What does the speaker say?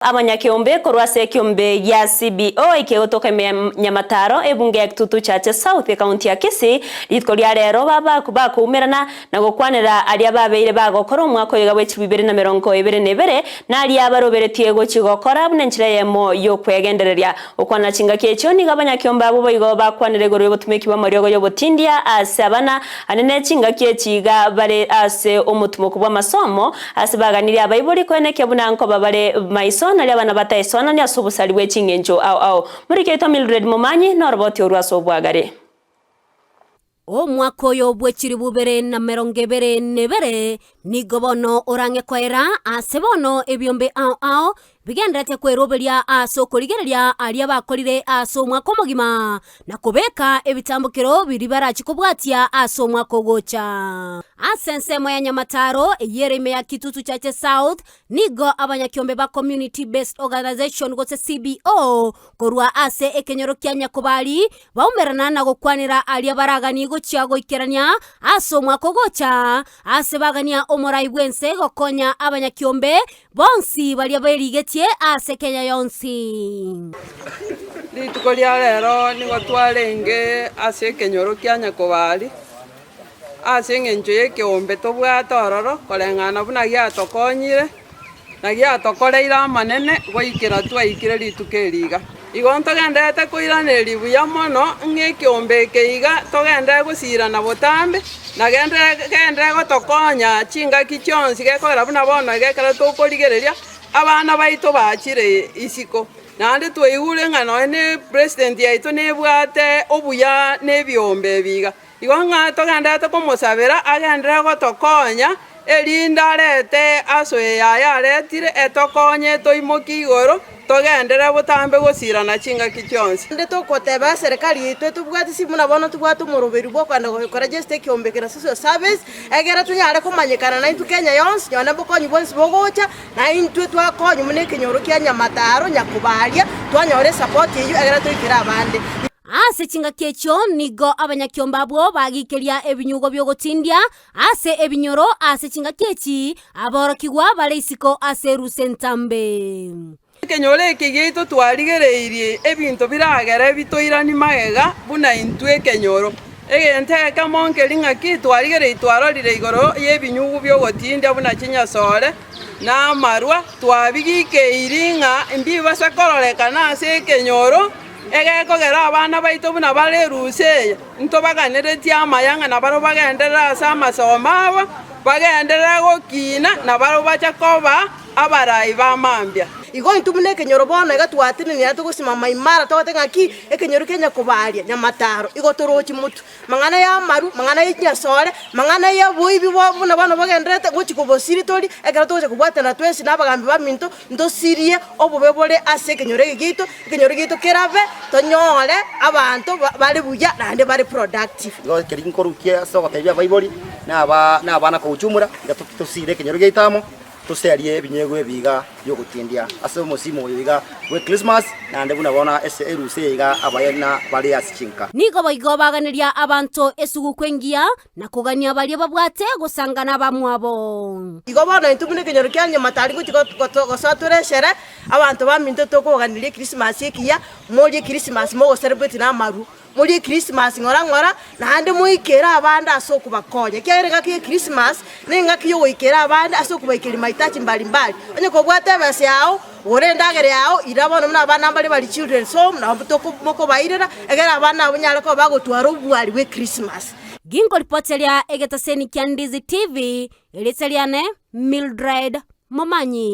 Abanyakeombe korwa ase ekeombe gia CBO ekegotoka ime ya Nyamataro, ebunge ya Kitutu Chache South, ekaunti ya Kisii, rituko ria rero bakoumerana na gokwanera aria babeire bagokora omwaka oyoga bwe chilifu ibere na 22, na aria baroberetie gochia gokora buna enchera eyemo y'okwegendereria. Gokwana chingaki echio nigo abanyakeombe abwo boigo bakwanire igoro y'obotumeki bw'amariogo y'obotindia ase abana anene chingaki echi iga bare ase omotumoko bw'amasomo, Ase baganirie abaibori koenekia buna nkoba bare maiso, nario abana bataesoananie ase obosari bwe ching'encho ao ao. Moriki oito Mildred Momanyi noroboti orwo ase obwagare. Omwaka oyo bwe chilifu ibere na 22 nigo bono orang'e koera ase bono ebiombe ao ao bigendererete kweroberia ase okorigereria aria bakorire ase omwaka omogima, na kobeka ebitambokero biria barachie kobwatia ase omwaka ogocha. Ase ensemo ya Nyamataro, eyio ere ime ya Kitutu Chache South, nigo abanyakiombe ba Community Based Organization gose CBO korwa ase ekenyoro kia Nyakobari baumerana na gokwanera aria baraganie gochia goikerania ase omwaka ogocha, ase bagania omorai bw'ense gokonya abanyakiombe Bonsi baria berigetie ase Kenya yonsi. Rituko ria rero nigo twarenge ase ekenyoro kia Nyakobari, ase eng'encho y'ekeombe tobwate ororo koreng'ana buna giatokonyire, na giatokoreire amanene goikera twaikire rituko eri iga. Igo ntogendererete koiraneria buya mono ng'a ekeombe eke iga togenderere gosirana botambe, na genderere gotokonya chingaki chionsi gekogera buna bono iga ekero tokorigereria abana baito bachire isiko. Naende twaigure ng'a nonye ne president yaito nebwate obuya na ebiombe ebi iga. Igo ng'a togendererete komosabera agenderere gotokonya, erinde arete asoe yaye aretire, etokonye toimokie igoro, togenderere botambe gosirana chingaki chionsi. Naende togoteba eserekari yaito etobwate ase buna bono tobwate omoroberi bw'okogenda koregister ekeombe kera social service, egere tonyare komanyekana naintwe Kenya yonsi, nonye bokonyi bwonsi bogocha, naintwe twakonywa buna ekenyoro kia Nyamataro, Nyakobaria, twanyora esapoti eyio egere toikere abande. Ase chingaki echio nigo abanyakiombe abwo bagikeria ebinyugo bi'ogotindia ase ebinyoro ase chingaki echi aborokigwa bare isiko ase erusa entambe. Ekenyoro eke giaito twarigereirie ebinto biragere bitoiranie magega buna intwe ekenyoro. Egento ekemo nkeri ng'aki twarigereirie twarorire igoro y'ebinyugu bi'ogotindia buna chinyasore na amarwa, twabigikeiri ng'a mbibase kororekana ase ekenyoro. Egekogera abana baito buna bare erusa eye, ntobaganeretie amaya ng'a nabarabwo bagenderere ase amasomo abo, bagenderere gokiina, na barabwo bache koba abarai ba mambia. Igo intwe buna ekenyoro bono iga twatenenire togosimama imara togote ng'aki ekenyoro kia Nyakobaria, Nyamataro, igo torochi motwe. Mang'ana y'amaru, mang'ana ye chinyasore, mang'ana y'oboibi buna bono bogendererete gochia kobosiria tori, ekero togocha kobwatana twensi na abagambi baminto, ntosirie obobe bore ase ekenyoro eke giaito, ekenyoro giaito kerabe tonyore abanto bare buya naende bare productive. Igo keria nkorukia ase ogotebia abaibori na aba na abana kogochumura, iga tosire ekenyoro giaito amo, Toserie ebinyegwa ebi iga bi'ogotindia ase omosimo oyo iga bwe Krismasi, naende buna bono ase erusa eye iga abayeni bare ase chinka. Nigo boigo baganeria abanto esuguku engiya, na kogania baria babwate gosangana abamwabo. Igo bono intwe buna ekenyoro kia nyuma tari gochia gosoa tore eshere, abanto baminto tokoganeria Ekrisimasi ekiya, morie Ekrisimasi mogoserebweti namaru. Morie Krismasi ng'ora ng'ora, naende moikere abande ase okobakonya, ekiagera engaki ye Krismasi nengaki y'ogoikera abande ase okobaikeria mahitaji mbari mbari. Onye kobwate ebesa yao, gora endagera yao, ira bono buna abana mbare bari children's home, nabo toko mokobairera, egere abana abwo banyare koba bagotwara obwari bwe Krismasi. Ginkoripoteria egetaseni kia Ndizi TV, erieta riane Mildred Momanyi.